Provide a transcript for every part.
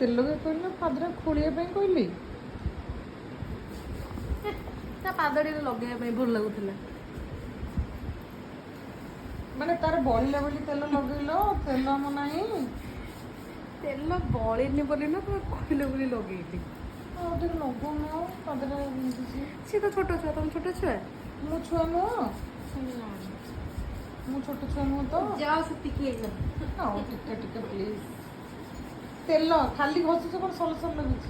ତେଲ ଲଗେଇ କହିଲି ନା ପାଦଟା ଖୋଳିବା ପାଇଁ କହିଲି? ତା ପାଦ ଟିକେ ଲଗେଇବା ପାଇଁ ଭଲ ଲାଗୁଥିଲା। ମାନେ ତାର ବଳିଲା ବୋଲି ତେଲ ଲଗେଇଲ? ତେଲ ଆମ ନାହିଁ। ତେଲ ବଳିନି ବୋଲି ନା, ତମେ କହିଲ ବୋଲି ଲଗେଇଲି। ଆଉ ଟିକେ ଲଗଉନ, ପାଦଟା ବିନ୍ଧୁଛି। ସିଏ ତ ଛୋଟ ଛୁଆ, ତମେ ଛୋଟ ଛୁଆ। ମୁଁ ଛୁଆ ନୁହଁ? ମୁଁ ଛୋଟ ଛୁଆ ନୁହଁ ତ? ଯାଅ, ସେତିକି ହେଇଗଲା। ଆଉ ଟିକେ ଟିକେ ପ୍ଲିଜ। ତେଲ ଖାଲି ଘଷୁଛ କଣ? ସଲସଲ ଲାଗୁଛି।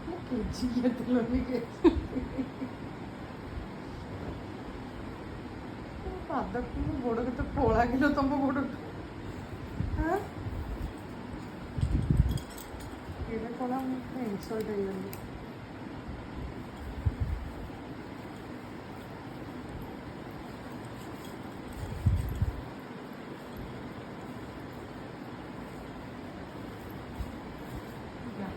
ମୁଁ କେଜିକିଆ ତେଲ ନେଇକି ଆସିଛି। ମୋ ପାଦ, ମୋ ଗୋଡ଼ କେତେ କଳା କିଲୋ ତମ ଗୋଡ଼ଠୁ? ହଁ, ଏଇଟା କଳା। ମୁଁ ଇନସଲ୍ଟ ହେଇଗଲି। ଯା।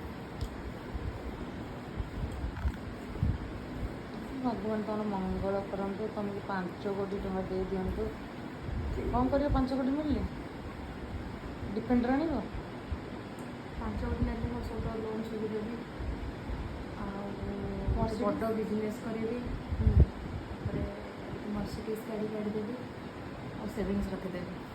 ଭଗବାନ ତମର ମଙ୍ଗଳ କରନ୍ତୁ, ତମକୁ 5 କୋଟି ଟଙ୍କା ଦେଇ ଦିଅନ୍ତୁ। କ'ଣ କରିବ 5 କୋଟି ମିଳିଲେ? ଡିଫେଣ୍ଡର ଆଣିବ? 5 କୋଟି ନେଲେ ମୁଁ ସବୁ ଲୋନ୍ ସୁଝିଦେବି ଆଉ ଗୋଟେ Mercedes? ବଡ଼ ବିଜନେସ୍ କରିବି। ତାପରେ ମର୍ସିଡ଼ିଜ୍ ଗାଡ଼ି କାଢ଼ିଦେବି ଆଉ ସେଭିଙ୍ଗସ୍ ରଖିଦେବି।